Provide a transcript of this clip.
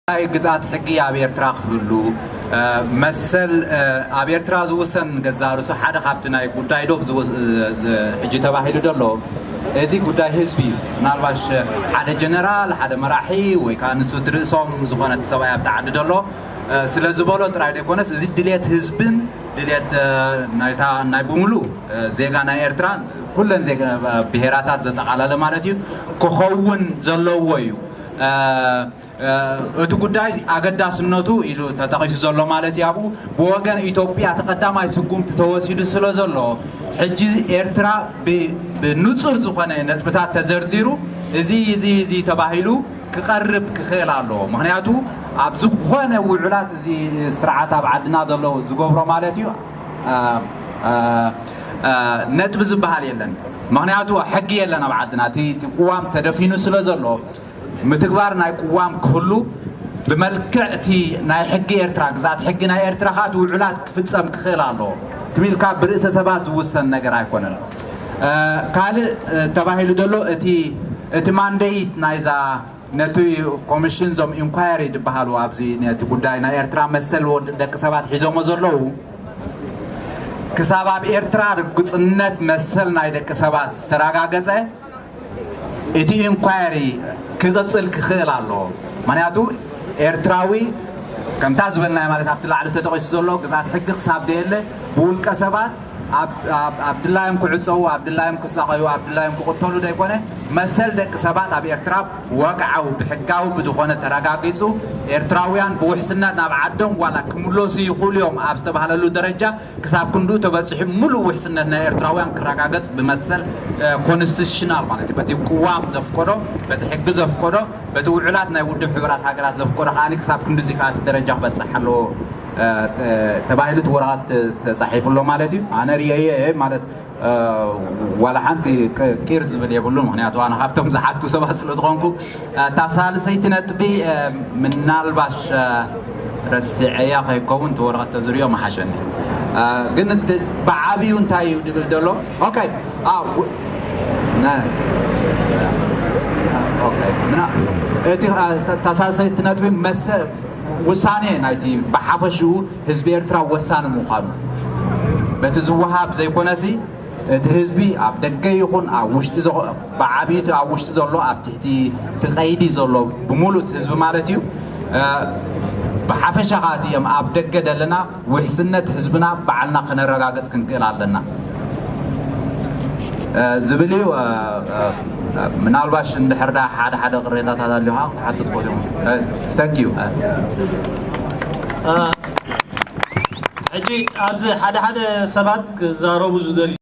ናይ ግዝኣት ሕጊ ኣብ ኤርትራ ክህሉ፣ እ፣ መሰል፣ እ፣ ኣብ ኤርትራ ዝውሰን ገዛእ ርእሱ ሓደ ካብቲ ናይ ጉዳይ ዶብ ዝውስ-፣ እ፣ ዝ-፣ ሕጂ ተባሂሉ ዘሎ፣ እዚ ጉዳይ ህዝቢ እዩ። ምናልባሽ ሓደ ጀነራል፣ ሓደ መራሒ ወይ ከዓ ንሱ እቲ ርእሶም ዝኾነ እቲ ሰብኣይ ኣብቲ ዓዲ ዘሎ፣ እ፣ ስለ ዝበሎ ጥራይ ዘይኮነስ፣ እዚ ድሌት ህዝብን ድሌት፣ እ፣ ናይታ ናይ ብምሉእ፣ እ፣ ዜጋ ናይ ኤርትራ፣ ኩለን ዜጋ፣ እ፣ ብሄራታት ዘጠቓለለ ማለት እዩ፣ ክኸውን ዘለዎ እዩ። እ፣ እ፣ እቲ ጉዳይ ኣገዳስነቱ ኢሉ ተጠቒሱ ዘሎ ማለት እዩ። ኣብኡ ብወገን ኢትዮጵያ እቲ ቀዳማይ ስጉምቲ ተወሲዱ ስለ ዘሎ፣ ሕጂ ኤርትራ ብ-፣ ብንጹር ዝኾነ ነጥብታት ተዘርዚሩ፣ እዚ፣ እዚ፣ እዚ ተባሂሉ ክቐርብ ክኽእል ኣለዎ። ምኽንያቱ ኣብ ዝኾነ ውዕላት እዚ ስርዓት ኣብ ዓድና ዘሎ ዝገብሮ ማለት እዩ፣ እ፣ እ፣ እ፣ ነጥቢ ዝበሃል የለን። ምኽንያቱ ሕጊ የለን ኣብ ዓድና። እቲ፣ እቲ ቅዋም ተደፊኑ ስለ ዘሎ፣ ምትግባር ናይ ቅዋም ክህሉ፣ ብመልክዕ እቲ ናይ ሕጊ ኤርትራ፣ ግዝኣት ሕጊ ናይ ኤርትራ ከኣ እቲ ውዕላት ክፍጸም ክኽእል ኣለዎ። ትም ኢልካ ብርእሰ ሰባት ዝውሰን ነገር ኣይኮነን። እ፣ ካልእ፣ እ፣ ተባሂሉ ዘሎ እቲ፣ እቲ ማንደይት ናይዛ፣ ነቲ ኮሚሽን፣ እዞም ኢንኳየሪ ዝበሃሉ ኣብዚ ነቲ ጉዳይ ናይ ኤርትራ መሰል ወድ-፣ ደቂ ሰባት ሒዞሞ ዘለዉ፣ ክሳብ ኣብ ኤርትራ ርግጽነት መሰል ናይ ደቂ ሰባት ዝተረጋገጸ፣ እቲ ኢንኳየሪ ክቕጽል ክኽእል ኣለዎ። ምኽንያቱ ኤርትራዊ፣ ከምታ ዝበልናዮ ማለት ኣብቲ ላዕሊ ተጠቒሱ ዘሎ ግዝኣት ሕጊ ክሳብ ደየለ፣ ብውልቀ ሰባት ኣብ፣ ኣብ፣ ኣብ ድላዮም ክዕጸዉ፣ ኣብ ድላዮም ክሳቐዩ፣ ኣብ ድላዮም ክቕተሉ ደይኮነ፣ መሰል ደቂ ሰባት ኣብ ኤርትራ ወግዓዊ፣ ብሕጋዊ ብዝኾነ ተረጋጊጹ፣ ኤርትራውያን ብውሕስነት ናብ ዓዶም ዋላ ክምለሱ ይኽእሉ እዮም ኣብ ዝተባህለሉ ደረጃ፣ ክሳብ ክንድኡ ተበጺሑ፣ ምሉእ ውሕስነት ናይ ኤርትራውያን ክረጋገጽ ብመሰል፣ እ፣ ኮንስቲቱሽናል ማለት እዩ፣ በቲ ቅዋም ዘፍቀዶ፣ በቲ ሕጊ ዘፍቀዶ፣ በቲ ውዕላት ናይ ውድብ ሕቡራት ሃገራት ዘፍቀዶ ከኣ ክሳብ ክንድዚ ከኣ እቲ ደረጃ ክበጽሕ ኣለዎ፣ እ፣ ተ-፣ ተባሂሉ እቲ ወረቐት ተ-፣ ተጻሒፉ ኣሎ ማለት እዩ። ኣነ ርእየዮ እየ ማለት፣ እ፣ ዋላ ሓንቲ ቅ-፣ ቂር ዝብል የብሉን። ምኽንያቱ ኣነ ካብቶም ዝሓቱ ሰባት ስለ ዝኾንኩ፣ እ፣ እታ ሳልሰይቲ ነጥቢ፣ እ፣ ምናልባሽ፣ እ፣ ረሲዐያ ከይከውን እቲ ወረቐት ተዝርእዮ ምሓሸኒ። እ፣ ግን እቲ ብዓብዩ እንታይ እዩ ድብል ዘሎ? ኦኬ። አ፣ ው-፣ ነ-፣ ኦኬ። ምና-፣ እቲ፣ እ፣ እታ ሳልሰይቲ ነጥቢ መሰ-፣ ውሳኔ ናይቲ ብሓፈሽኡ ህዝቢ ኤርትራ ወሳኒ ምዃኑ፣ በቲ ዝወሃብ ዘይኮነሲ፣ እቲ ህዝቢ ኣብ ደገ ይኹን ኣብ ውሽጢ ዝኾ-፣ ብዓብይቲ ኣብ ውሽጢ ዘሎ፣ ኣብ ትሕቲ እቲ ቀይዲ ዘሎ ብምሉእ ህዝቢ ማለት እዩ። እ፣ ብሓፈሻ ከኣ እቲ እዮም ኣብ ደገ ዘለና ውሕስነት ህዝብና ባዕልና ከነረጋግጽ ክንክእል ኣለና፣ እ፣ ዝብል እዩ። እ፣ እ፣ ምናልባሽ እንድሕር ደኣ ሓደ ሓደ ቅሬታታት ኣልዩ ከኣ ክትሓትት ትኽእል ኢኹም። እ፣ thank you። እ፣ ሕጂ ኣብዚ ሓደ ሓደ ሰባት ክዛረቡ ዝደልዩ